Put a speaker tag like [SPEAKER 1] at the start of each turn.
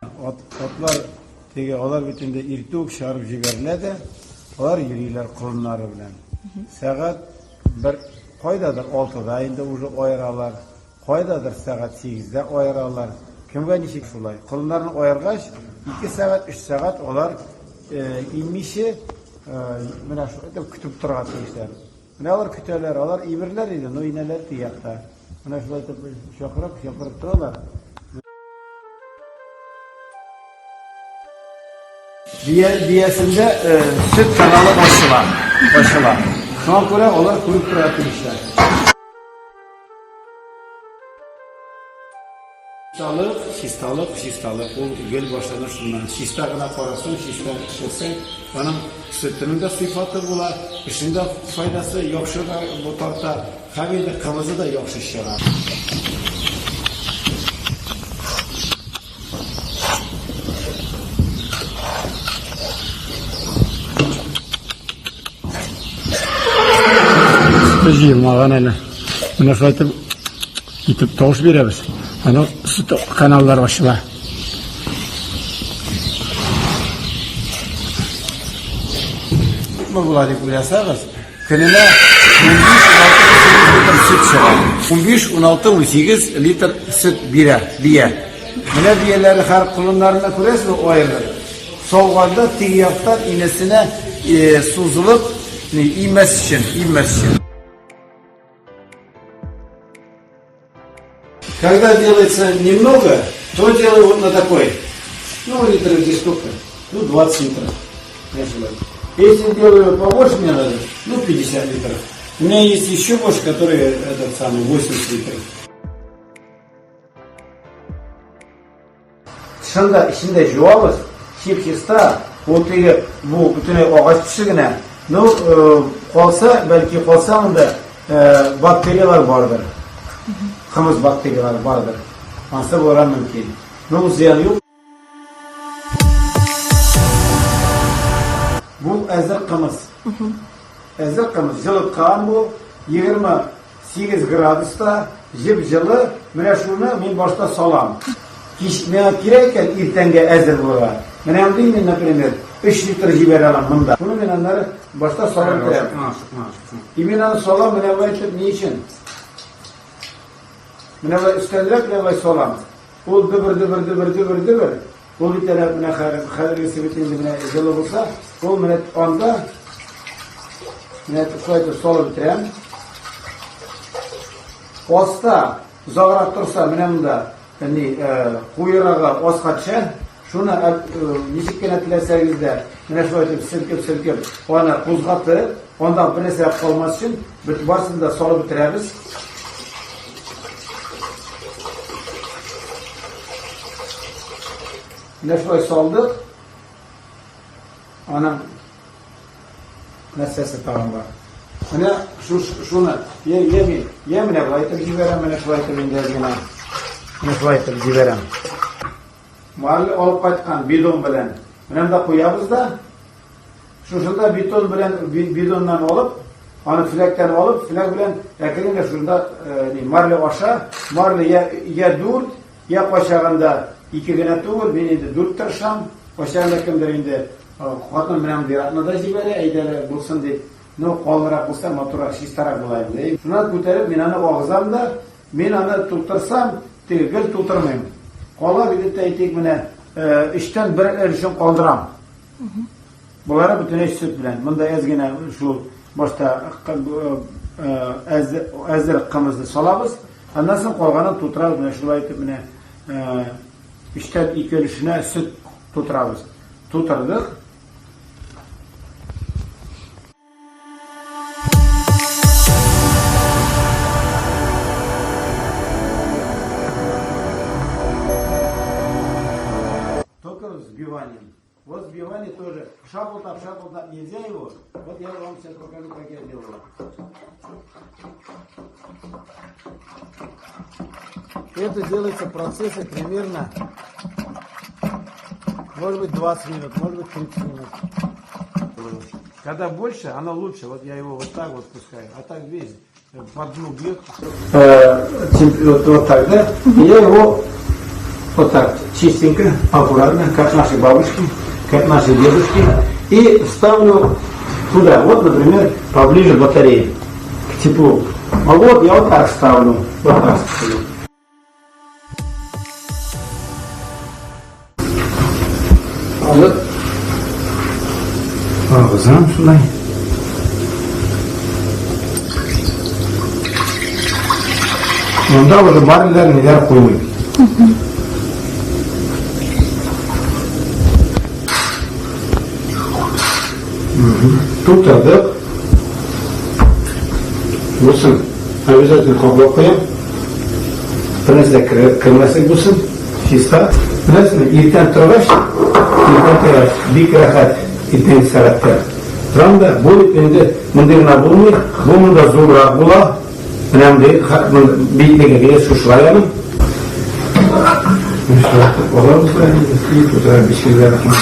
[SPEAKER 1] Ат, атлар теге алар бит инде иртүк чыгарып җибәрелә дә, алар йөриләр колыннары белән. Сәгать бер кайдадыр алтыда инде уже аералар, кайдадыр сәгать сигездә аералар. Кемгә ничек шулай. Колыннарны аергач, ике сәгать, өч сәгать алар э, иммиче э, менә шулай итеп көтеп торырга тиешләр. Менә алар көтәләр, алар имерләр иде, но инәләр тиякта. Менә шулай итеп чакырып, чакырып торалар. Бия, биясендә э, сөт каналы ачыла, ачыла. Шуңа күрә алар күреп тора тиешләр. Чисталык, чисталык, чисталык. Ул гел башлана шуннан. Чиста гына карасаң, чиста эшләсәң, аның сөтенең дә сыйфаты була, эшнең дә файдасы яхшы да бу тарта, һәм инде кымызы да яхшы чыга. Җыелмаган әле. Менә шулай итеп итеп тавыш бирәбез. Аның сөт каналлары ачыла. Күпме була дип уйласагыз, көненә 15-16 литр сөт чыга. 15-16-18 литр сөт бирә, бия. Менә бияләре һәр колыннарына күрәсезме аерылып. Сауганда теге яктан инәсенә сузылып, имәс өчен, имәс өчен. Когда делается немного, то делаю вот на такой. Ну, литров здесь сколько? Ну, 20 литров. Если делаю побольше, мне надо, ну, 50 литров. У меня есть еще больше, которые этот самый, 80 литров. Тышын да, эчен дә җуабыз, чип-чиста, ул теге бу бөтенләй агач төше генә. Ну, э, калса, бәлки калса монда э, бактерияләр бардыр. Кымыз бактерияләре бардыр. Ансы булырга мөмкин. Ну, зыян юк. Бу әзер кымыз. Әзер кымыз. Җылыткан бу. 28 градуста җып-җылы. Менә шуны мин башта салам. Кич миңа кирәк икән иртәнгә әзер булырга. Менә мондый мин, например, 3 литр җибәрә алам монда. Шуны мин аннары башта салып бетерәм. И мин аны салам менә болай итеп ни өчен? Менә болай өстәнрәк менә болай салам. Ул дөбер дөбер дөбер дөбер дөбер. Ул бит әле менә хәзергесе бит инде менә җылы булса, ул менә анда менә шулай итеп салып бетерәм. Аста озаграк торса, менә монда ни куерагы аска төшә. Шуны ничек кенә теләсәгез дә, менә шулай итеп селкеп-селкеп, аны кузгатып, анда бер нәрсә калмас өчен, бөтен барысын да салып бетерәбез. Менә шулай салдык. Аның нәрсәсе тагын бар. Менә шуны, я, я, я менә болай итеп җибәрәм, менә шулай итеп инде генә. Менә шулай итеп җибәрәм. Марля алып кайткан бидон белән. Менә монда куябыз да, шушында бетон белән бидоннан алып, аны фләктән алып, фләк белән әкрен генә шунда э, ни, марля аша, марля я, я дүрт, я кайчагында ике генә түгел, мин инде дүрт тырышам, кайчагында кемдер инде э, хатын белән биракны да җибәрә, әйдә булсын дип. Ну, калынрак булса, матуррак, чистарак була инде. Шуннан күтәреп, мин аны агызам да, Мин аны тутырсам, теге гел тутырмыйм. Кала бит тә әйтик менә э, өчтән бер өлешен калдырам. Болары бөтенләй сөт белән. Монда әз генә шул башта э, әзер кымызны салабыз. Аннан соң калганын тутырабыз. Менә шулай итеп менә э, өчтән ике өлешенә сөт тутырабыз. Тутырдык. Только взбиванием. Вот взбивание тоже. Шапылдап, шапылдап нельзя его. Вот я вам сейчас покажу, как я делаю. Это делается в процессе примерно, может быть, 20 минут, может быть, 30 минут. Когда больше, оно лучше. Вот я его вот так вот пускаю. А так весь по дну бьет. Вот, вот так, да? И я его вот так чистенько, аккуратно, как наши бабушки, как наши дедушки. И ставлю туда. Вот, например, поближе к батарее, к теплу. А вот я вот так ставлю. Вот так ставлю. Алып агызам шулай. Монда уже марлялар ниләр куймый. Тутырдык. Бусын обязательно каплап куям. Бернәрсә кермәслек булсын. Чиста. Беләсезме, иртән торгач, иртән торгач, бик рәхәт иртәнге сәгатьтә. Торам да, бу бит инде мондый гына булмый, бу монда зуррак була. Менә мондый биеклеге генә шушылай аның. Алабыз да инде, и тутыра бисмиллаһир.